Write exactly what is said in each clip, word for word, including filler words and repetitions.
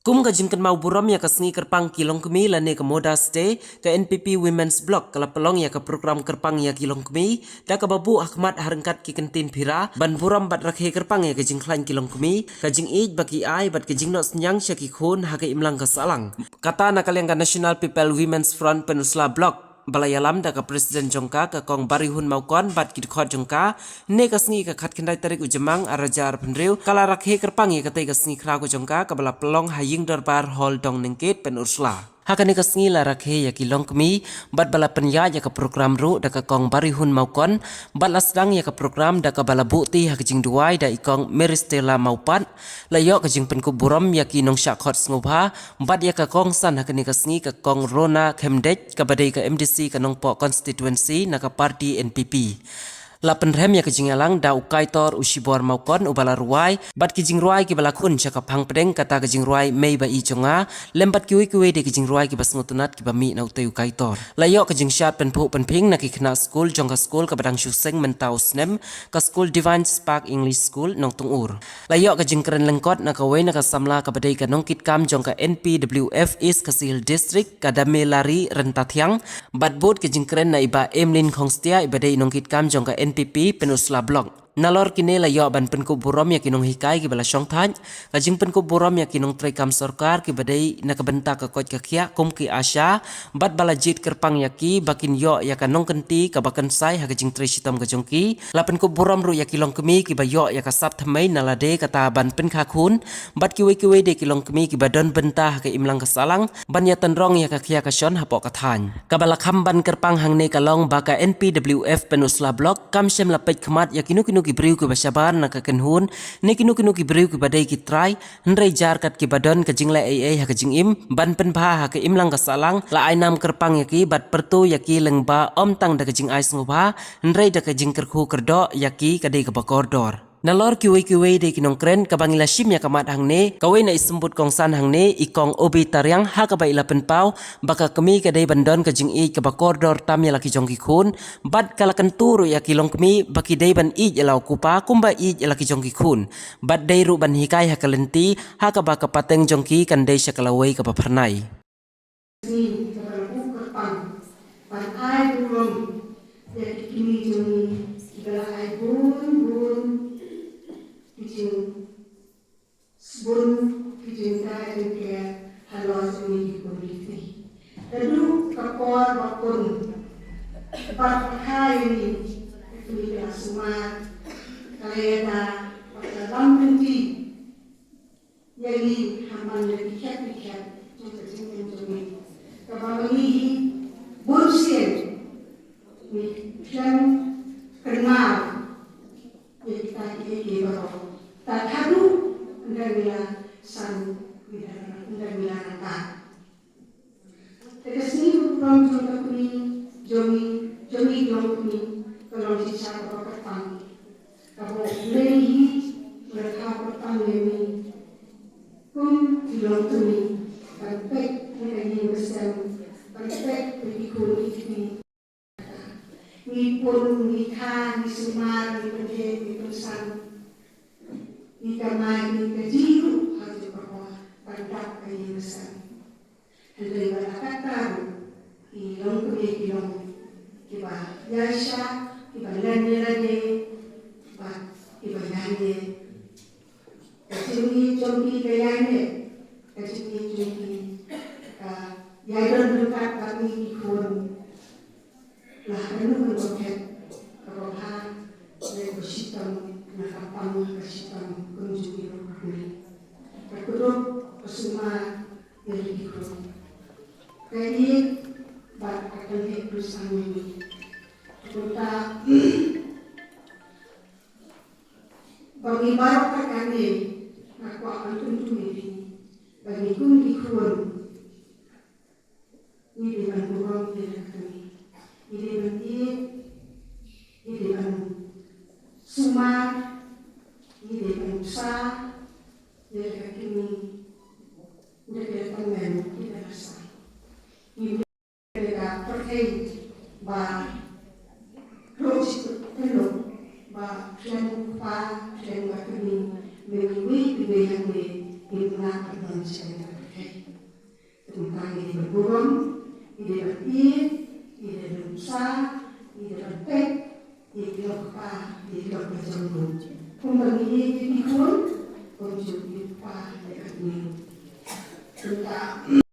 Kum ka jingkynmaw burom ïa ka sngi kyrpang ki longkmie lane ka Mother's Day, ka N P P Women's Block ka la pynlong ïa ka program kyrpang ïa ki longkmie da kaba buh ha khmat ha ryngkat ki kyntien phira ban burom bad rakhe kyrpang ïa ka jingkhlaiñ ki longkmie, ka jingïeit ba ki ai bad ka jingnoh synñiang sha ki khun ha ka imlang ka sahlang. Kata na ka liang ka National People Women's Front Peninsula Block ba la ïalam da ka President jong ka, ka Kong Barihun Mawkon bad ki dkhot jong ka, ne ka sngi ka khatkhyndai tarik u Jymmang arhajar arphew hynriew ka la rakhe kyrpang ïa katei ka sngi khraw ka jong ka kaba la pynlong ha Ïing Dorbar Hall Dong Nengket Pynursla. Ha kane ka sngi la rakhe ïa ki longkmie bad ba la pynïaid ïa ka program ruh da ka Kong Barihun Mawkon bad la sdang ïa ka program da kaba la buhti ha ka jingduwai da i Kong Mary Stella Mawpat. La ïoh ka jingpynkup burom ïa ki nongshah khot sngewbha bad ïa ka kongsan ha kane ka sngi ka Kong Rona Khymdeit kaba dei ka M D C ka Nongpoh constituency na ka party N P P. La pynrhem ïa ka jingïalang da u Kaitor u Shibor Mawkon uba la rwai bad ki jingrwai kiba la khun sha ka phang pdeng kata ka jingrwai Mei Ba-i Jong Nga lem bad kiwei kiwei de ki jingrwai kiba sngewtynnat kiba mih na utei u Kaitor. La ïoh ka jingshad pynphuh pynphieng na ki khynnah skul jong ka skul kaba dang shu seng mynta u snem, ka skul Divine Spark English School Nongtyngur. La ïoh ka jingkren lyngkot na kawei na ka samla kaba dei ka nongkitkam jong ka N P W F East Khasi Hills District ka Damelari Ryntathiang bad bud ka jingkren na i Bah Emlyn Khongstia iba dei nongkitkam jong ka N P P Peninsula Block. Nalor kine la ïoh ban pynkup burom ïa ki nonghikai kiba la shongthait, ka jingpynkup burom ïa ki nongtreikam sorkar kiba dei na ka bynta ka koit ka khiah kum ki ASHA bad ba la jied kyrpang ïa ki ba kin ïoh ïa ka nongkynti kaba kynsai ha ka jingtrei shitom ka jong ki. La pynkup burom ruh ïa ki longkmie kiba ïoh ïa ka sap thymmei na lade kata ban pynkha khun bad kiwei kiwei de ki longkmie kiba don bynta ha ka imlang ka sahlang ban ïa tynrong ïa ka khia ka shon hapoh ka thaiñ. Kaba la kham ban kyrpang hangne ka long ba ka N P W F Peninsula Block kam shym la peit khmat ïa kino kino ki briew kiba shabar na ka kynhun ne kino kino ki briew kiba dei ki trai, hynrei jar kat kiba don ka jingleh ei ei ha ka jingim ban pynbha ha ka imlang ka sahlang, la ai nam kyrpang ïa ki bad pyrto ïa ki lyngba ym tang da ka jingai sngewbha hynrei da ka jingkyrkhu kyrdoh ïa ki ka dei kaba kordor. Nalor kiwei kiwei de ki nongkren kaba ngi la shim ïa ka mat hangne, kawei na i symbud kongsan hangne i Kong Obi Tariang ha kaba i la pynpaw ba ka kmie ka dei ban don ka jingïeit kaba kordor tam ïa la ki jong ki khun bad ka la kyntu ruh ïa ki longkmie ba ki dei ban ïeit ïa la u kpa kumba ïeit ïa la ki jong ki khun bad dei ruh ban hikai ha ka lynti ha kaba ka pateng jong ki kan dei sha ka lawei kaba phyrnai. Ni kaba la buh kyrpang ban ai burom ïa ki kmie jong ngi kiba la ai bun bun ki jing sbun ki jingtrai jingker halor jong ngi ki khun ki kti. Naduh ka por ba khun bad ba kha ïa ngi ki kmie ki la sumar, ka la ïada bad ka la lam lynti ïa ngi ha man la ki khet ki khet jong ka jingim jong ngi. Kaba ma ngi hi bun sien ngi khlem kynmaw ïa kita kiei kiei baroh. Tad haduh ynda ngi la san, ynda ngi la rangkat. Te ka sngi burom jong ka kmie jong ngi, jong ngi ki longkmie, ka long shisha kaba kyrpang. Kaba U Blei hi u la kyrpang ïa ngi kum ki longkmie ban peit ïa ka ïing ka sem, ban peit ïa ki khun ki kti. Ngi pun, ngi kha, ngi sumar, ngi pynheh, ngi pynsan, ngi kamai, ngi kaji ruh ha kajuh ka por ban dap ka ïing ka sem. Hynrei wat la katta ruh ki longkmie ki long kiba ïaishah, kiba len ïa lade bad kiba ïaineh. Ka jingïeit jong ki ka ïaineh, ka jingïeit jong ki ka ïadon ryngkat bad ngi ki khun. La kano kano ka phet kaba bha, lane kaba shitom, na ka pang ka shitom kumjuh ïa u kmie. Ka kdup ka sumar ïa ki khun. Ka ïeit bad ka pynheh pynsan ïa ngi. Kumta ba ngi baroh kane nga kwah ban kyntu ïa phi ba ngi kum ki khun ngi dei ban burom ïa la ka kmie. Ngi dei ban ïeit, ngi dei ban sumar, ngi dei ban bsa ïa la ka kmie. Ngi dei ban tymmen ïa la ka sa. Ngi dei ka pyrthei ba ruh shi pynlong ba khlem kpa khlem ka kmie, me ngi wei, me ngi hangne, ngi pynah pynlong sha ka Ïa ban ïeit, ïa ban nuksa, ïa ban peit ïa ki lok kpa, ïa ki lok ka jong u. Kumba ngi ïeit ïa ki khun, kumjuh ïa u kpa ïa ka kmie. Kumta, ïa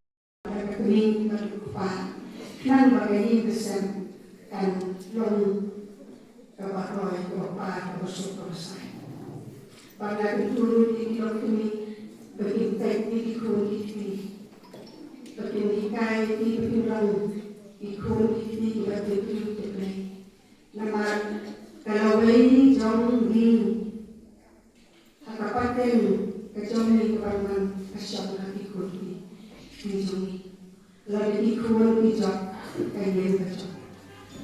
ka kmie bad u kpa, khnang ba ka ïing ka sem kan long kaba roi, kaba par, kaba suk, kaba sai. Bad nga kyntu ruh ïa ki longkmie ba kin peit ïa ki khun ki kti, ba kin hikai ïa ki, ba kin long ki khun ki kti kiba tip ïa U Blei. Namar ka lawei jong ngi ha ka pateng ka jong ngi ka ban wan ka shong ha ki khun ki kti jong ngi. Lada ki khun ki jop ka ïing ka jop.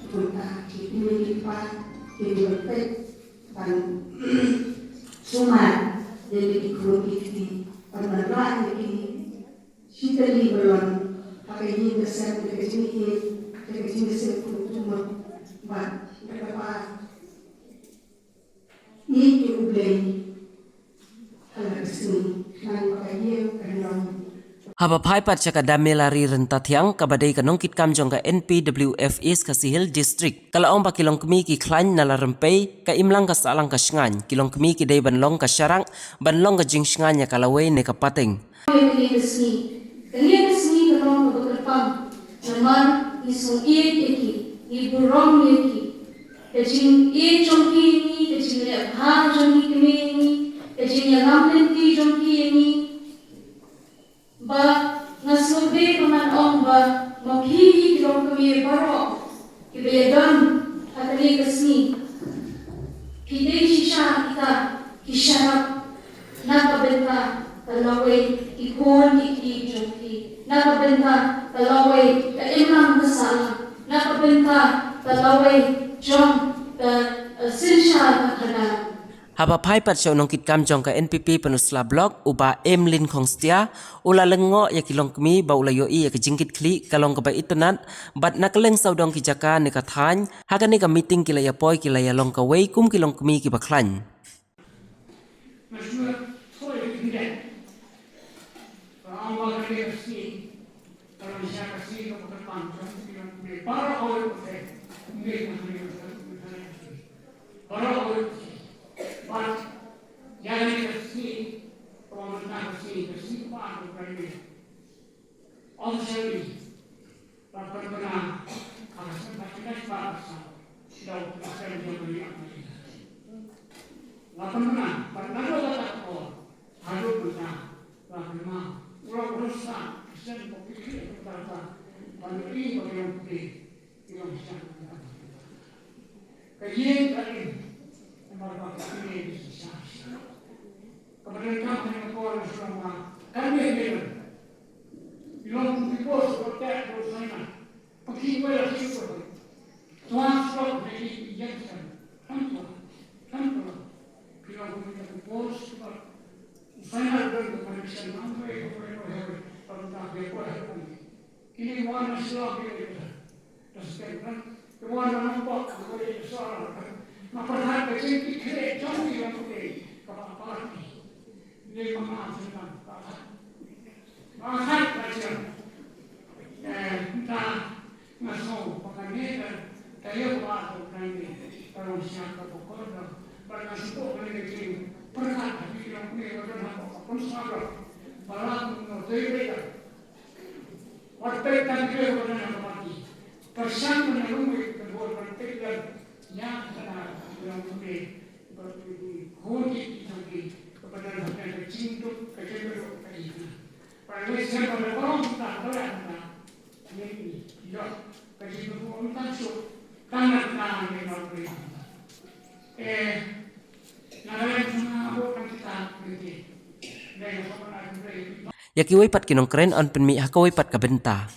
Kumta ki kmie ki kpa ki dei ban peit ban sumar ïa ki khun ki kti, ban wanrah ïa ki shi tylli ban long ha ka ïing ka sem, ka jingïeit, ka jingïaseng khun khun bad kaba ïeit ïa U Blei ha la ka sngi, khnang ba ka ïing kan long. Haba phai pat sha ka Damelari Ryntathiang, kaba dei ka nongkitkam jong ka N P W F East Khasi Hills District, ka la ong ba ki longkmie ki khlaiñ na Ladrympai, ka imlang ka sahlang ka shngaiñ, ki longkmie ki dei ban long ka sharak, ban long ka jingshngaiñ ïa ka lawei ne ka pateng. Kane ka sngi, kane ka sngi ka long kaba kyrpang, namar ngi sngewïeit ïa ki, ngi burom ïa ki. Ka jingïeit jong ki ïa ngi, ka jingleh bha jong ki kmie ïa ngi, ka jingïalam lynti jong ki ïa ngi. Ba nga sngewbha ba ngan ong ba ma phi hi ki longkmie baroh kiba ïadon ha kane ka sngi, phi dei shisha kita ki sharak na ka bynta ka lawei ki khun ki kti jong phi, na ka bynta ka lawei ka imlang ka sahlang, na ka bynta ka lawei jong ka, eh, synshar ka khadar. Haba phai pat sha u nongkitkam jong ka N P P Pynursla Block, u Bah Emlyn Khongstia, u la lyngngoh ïa ki longkmie ba u la ïohi ïa ka jingkitkhlieh ka long kaba itynnad, bad na kylleng sawdong ki jaka ne ka thaiñ, ha kane ka meeting ki la ïapoi ki la ïalong kawei kum ki longkmie kiba khlaiñ. Officially, la pynbna ha ka seng ba ki dei ba sa, da u president jong ka ïing. La pynbna, bad naduh kata ka por haduh mynta, la pynbna, u la pynbna sa, president ba ki dei ba sa, ba ki dei ba ki dei. Ka ïing ka im, namar ba ka ïing ka shisha. Kaba donkam ha kane ka por nga shu ong ba kan ïa ka ïing. Ki long kum ki post ba teh ba u Sainai. Ba ki wei la ki wei. Twa shlok na ki ïing ka sem. Kan twa, kan twa. Ki long kum ki post ba u Sainai don ka connection na wei, wei, wei, wei. Ba ta wei, wei, wei. Kine ki wan na Shillong ki dei ban da stem kan. Ki wan na Nongpoh ki dei ban da stem kan. Nga pyrkhat ka jingkitkhlieh jong ki long kane kaba party. Dei ma nga stem kan. Ba nga khat ka jing. Eh, nta nga sngew ba kane ka taïew ba ka kane ka long sha ka bokor da. Ba nga sngewthuh kane ka jingpyrkhat ha ki long kane ka don ha ka pynshai ba la kum no dei dei ka. Wat peit tang ïa ka bynta ka party. Pyrshang ban ïalum ïa ka bor ban peit lem ïa ka bynta ka party. Ba ki khun ki jong ki ka bynta ka jingduk ka jingduk ka jingduk. Ba lei shen ba la bam ta ba la ta. Ïa ka jingduk ka jingduk. Tang na ka bynta. Eh, na ka bynta ka bynta. Ïa kiwei pat ki nongkren yn pynmih ha kawei pat ka bynta.